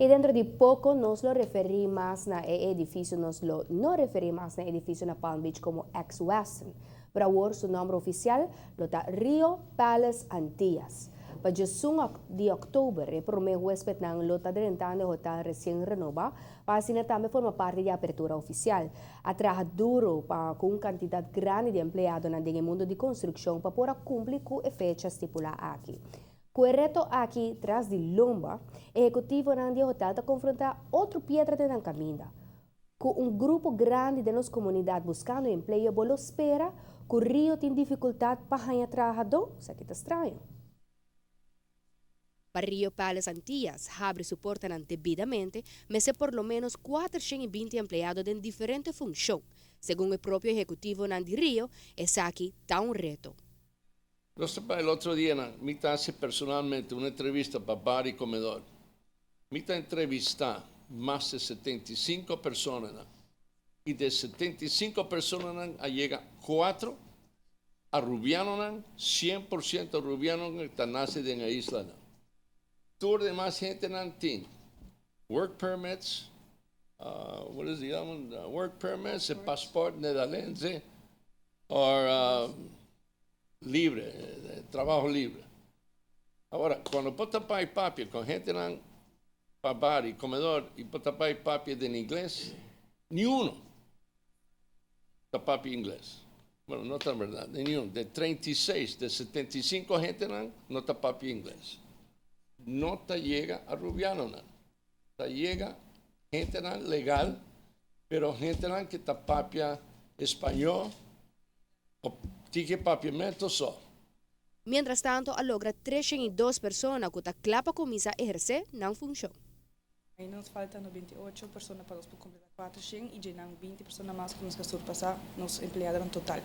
Y dentro di poco nos lo referi mas na e edificio, nos lo no referi mas na edificio na Palm Beach como ex-Westin. Pero awor su nomber oficial lo ta Rio Palace Antillas. Pa 11 di october, e prome huespednan lo ta drentando e hotel recien renoba, pa asina tambe forma parti di e apertura oficial. A traha duro pa cu un cantidad grandi di empleadonan den mundo di construccion pa por cumpli cu e fecha stipula aki. Cu e reto aki tras di lomba, ehecutivonan di hotel ta confronta otro piedra den caminda. Cu un grupo grandi di nos comunidad buscando empleo, bo lo spera cu Rio tin dificultad pa haya trahado, esaki ta straño. Pa Rio Palace Antillas habri su porta debidamente, mester por lo menos 420 empleado den diferente funcion. Segun e propio ehecutivonan di Rio, esaki ta un reto. El otro dia, mi a haci personalmente un entrevista pa bar y comedor. Mi a entrevista mas di 75 persona. Y di 75 persona, a yega 4 arubiano, 100% arubiano cu ta naci na e isla. Tur demas hende nan tin work permits, what is the other one? Work permits, passport nederlands, or libre, trabajo libre. Awor, cuando bo ta bay papia cu hende nan pa bar y comedor y bo ta bay papia den ingles, ni uno ta papia ingles. Bueno, no ta berdad, ni uno. Di 36, di 75 hende nan, no ta papia ingles. No ta yega arubiano nan. Ta yega hende nan legal, pero hende nan cu ta papia spaño, of tiki papiamento so. Mientras tanto, a logra 302 persona cu ta cla pa cuminsa eherce nan funcion. Ey nos falta 98 persona pa nos completa 400 y ya 20 persona mas cu nos a surpasa nos empleado total.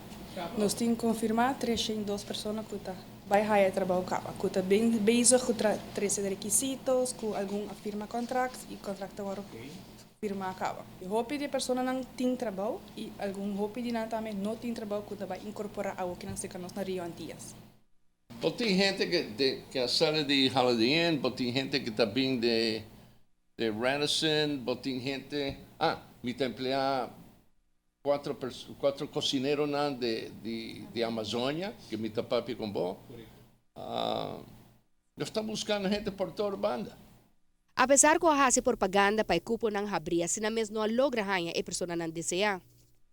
Nos tin confirma 302 persona cu ta bay haya trabou caba, cu ta bin bezig cu 13 requisito, cu algun a firma contract y contract awor firma caba. Hopi di persona nan tin trabou y algun hopi di nan tambe no tin trabou cu ta bay incorpora awo cu nan serca nos na Rio Antillas. Bo tin hende cu sali di Holiday Inn, bo tin hende cu ta bin di Radisson, bo tin hende. Ah, mi ta emplea cuatro cocinero nan di Amazonia, cu mi ta papia cu bo. Nos ta buscando hende pa tur banda. Apesar cu a haci propaganda pa e cuponan habri, asina mes no a logra haya e personanan desea.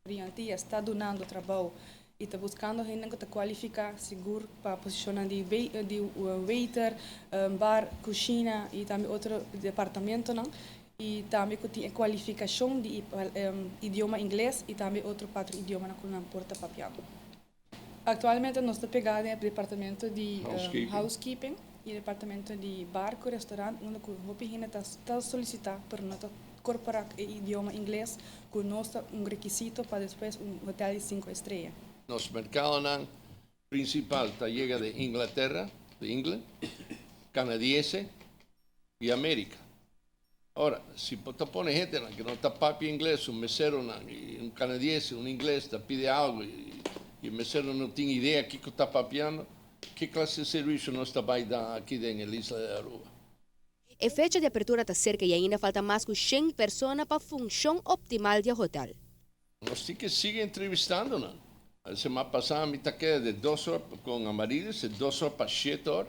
Rio Antillas ta dunando trabou y ta buscando hende cu ta cualifica sigur pa posicion di waiter, bar, cushina y tambe otro departamento nan, y tambe cu tin cualificacion di idioma ingles y tambe otro cuatro idioma cu nan por ta papiando. Actualmente nos ta pega den departamento di housekeeping. Housekeeping y departamento di bar y restaurant, unda cu hopi hende ta solicita, pero no ta incorpora e idioma ingles, cu nos ta un requisito pa despues un hotel di 5 strea. Nos mercado principal ta yega di Inglatera, di England, canadiense y América. Awor, si bo pone hende cu no ta papia ingles, un mesero y un canadiense, un ingles, ta pidi algo y e mesero no tin idea di kico ta papiando, ki clase di servicio nos ta bay duna aki na isla di Aruba? E fecha di apertura ta cerca y ainda falta mas cu 100 persona pa funcion optimal di hotel. Nos tin cu sigui entrevistando, no? Siman pasa, mi ta keda di 2 or cu Amarilis, di 2 or pa 7 or,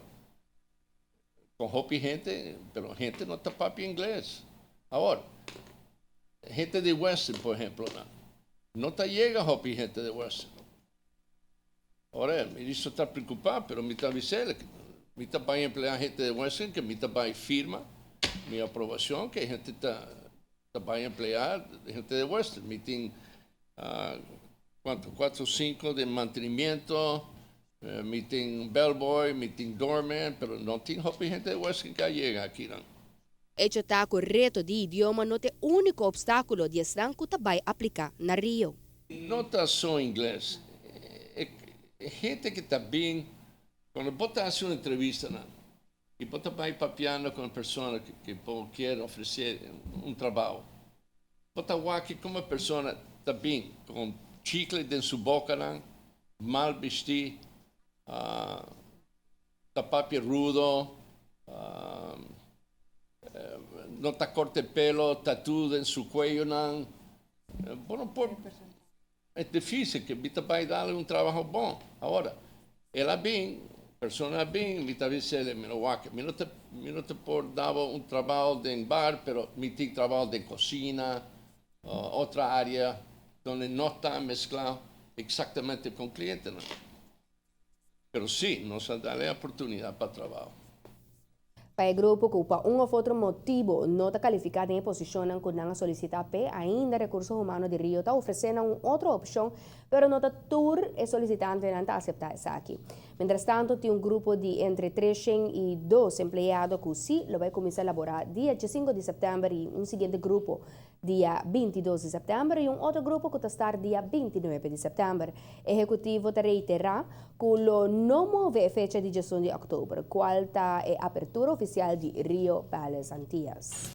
cu hopi hende, pero hende no ta papia ingles. Awor, hende di Westin, por ehempel, no, no ta yega hopi hende di Westin. Awor, mi ta preocupa, pero mi ta avisando, mi ta bay emplea hende di Westin, cu mi ta bay firma mi aprobacion, cu hende ta bay emplea hende di Westin. Mi tin cuanto, 4 o 5 di mantenimento, mi tin bellboy, mi tin doorman, pero no tin hopi hende di Westin cu yega aki, no. Hecho ta cu reto di idioma no ta e unico obstaculo di esnan cu ta bay aplica na Rio. No ta so ingles. E hende cu ta bin, cuando bo ta haci un entrevista, no, y bo ta bay papiando cu un persona cu kier ofrece un trabou, bo ta wak como e persona ta bin, cu chicle den su boca, no, mal bisti, ta papia rudo, no ta corta pelo, tattoo den su cuello nan. Bueno, e ta dificil cu mi ta bay duna un trabou bon. Awor, el a bin, persona bin, mi ta bisa, mi no wak, mi no ta por duna un trabou di bar, pero mi tin trabou di cushina, otro area unda no ta mescla exactamente cu cliente. No. Pero si, nos a duna oportunidad pa trabou. Pa e grupo cu pa un of otro motibo no ta califica den posicion cu nan a solicita pe, ainda Recurso Humano di Rio ta ofreciendo un otro opcion, pero no ta tur e solicitantenan ta acepta esaki. Mientras tanto, tin un grupo di entre 3 y 2 empleado cu si lo bay cuminsa labora dia 5 di september y un siguiente grupo dia 22 di september y un otro grupo cu ta start dia 29 di september. Ehecutivo ta reitera cu lo no move fecha di 11 di october, cual ta e apertura oficial di Rio Palace Antillas.